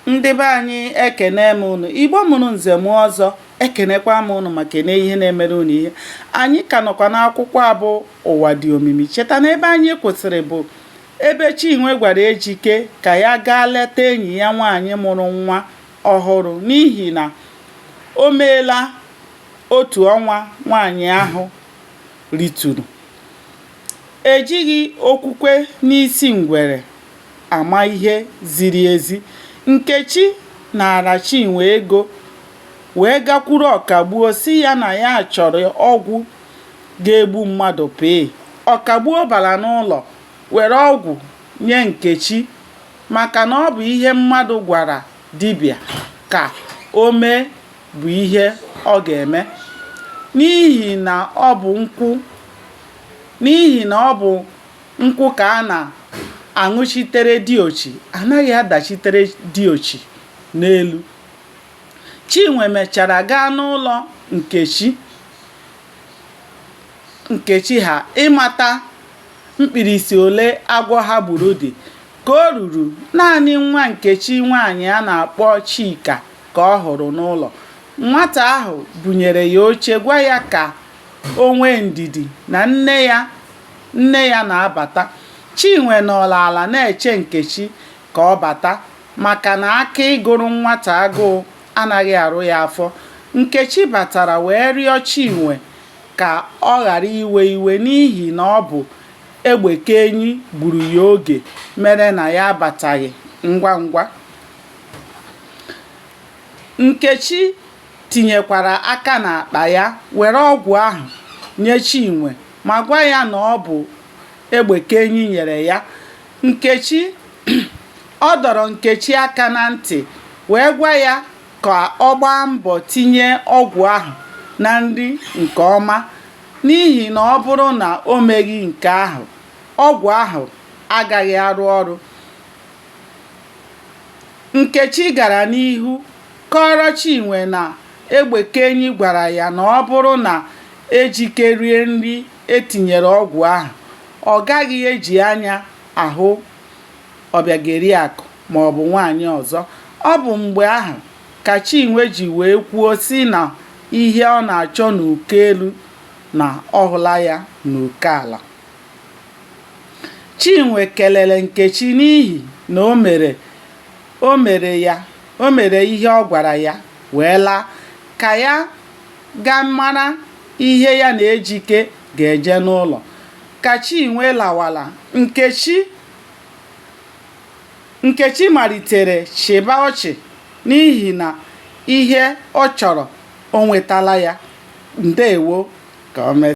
Ndị be anyị ekene m unu. Igbo mụrụ nze mụọ ọzọ, ekenekwa m unu ma kene ihe na-emere unu ihe. Anyị ka nọkwa n'akwụkwọ a bụ Ụwa Dị Omimi. Cheta na ebe anyị kwụsịrị bụ ebe Chinwe gwara Ejike ka ya gaa leta enyi ya nwaanyị mụrụ nwa ọhụrụ n'ihi na o meela otu ọnwa nwaanyị ahụ rituru. Ejighị okwukwe n'isi ngwere ama ihe ziri ezi. Nkechi naara Chinwe ego wee gakwuru Ọkagbuo sị ya na ya chọrọ ọgwụ ga-egbu mmadụ pịị. Ọkagbuo bara n'ụlọ were ọgwụ nye Nkechi maka na ọ bụ ihe mmadụ gwara dibịa ka o mee bụ ihe ọ ga-eme. N'ihi na ọ bụ nkwụ n'ihi na ọ bụ Nkwụ ka a na-aṅụchitere diochi, anaghị adachitere diochi n'elu. Chinwe mechara gaa n'ụlọ Nkechi ha ịmata mkpirisi ole agwọ ha gburu dị. Ka o ruru, naanị nwa Nkechi nwaanyị a na-akpọ Chika ka ọ hụrụ n'ụlọ. Nwata ahụ bunyere ya oche gwa ya ka o nwee ndidi na nne ya nne ya na-abata. Chinwe nọrọ ala na-eche Nkechi ka ọ bata maka na aka ịgụrụ nwata agụụ anaghị arụ ya afọ. Nkechi batara wee rịọ Chinwe ka ọ ghara iwe iwe n'ihi na ọ bụ Egbekeenyi gburu ya oge mere na ya abataghị ngwa ngwa. Nkechi tinyekwara aka n'akpa ya were ọgwụ ahụ nye Chinwe ma gwa ya na ọ bụ Egbekeenyi nyere ya. Nkechi Ọ dọrọ Nkechi aka na ntị wee gwa ya ka ọ gbaa mbọ tinye ọgwụ ahụ na nri nke ọma n'ihi na ọ bụrụ na o meghị nke ahụ, ọgwụ ahụ agaghị arụ ọrụ. Nkechi gara n'ihu kọọrọ Chinwe na Egbekeenyi gwara ya na ọ bụrụ na Ejike rie nri e tinyere ọgwụ ahụ, ọ gaghị eji anya ahụ Ọbịageriakụ maọbụ nwaanyị ọzọ. Ọ bụ mgbe ahụ ka Chinwe ji wee kwuo sị na ihe ọ na-achọ n'uko elu na ọ hụla ya n'uko ala. Chinwe kelere Nkechi n'ihi na o mere o mere ya o mere ihe ọ gwara ya wee laa ka ya gaa mara ihe ya na Ejike ga-eje n'ụlọ. Ka Chinwe lawara, Nkechi Nkechi malitere chịba ọchị n'ihi na ihe ọ chọrọ o nwetala ya. Ndeewo, ka o mesịa.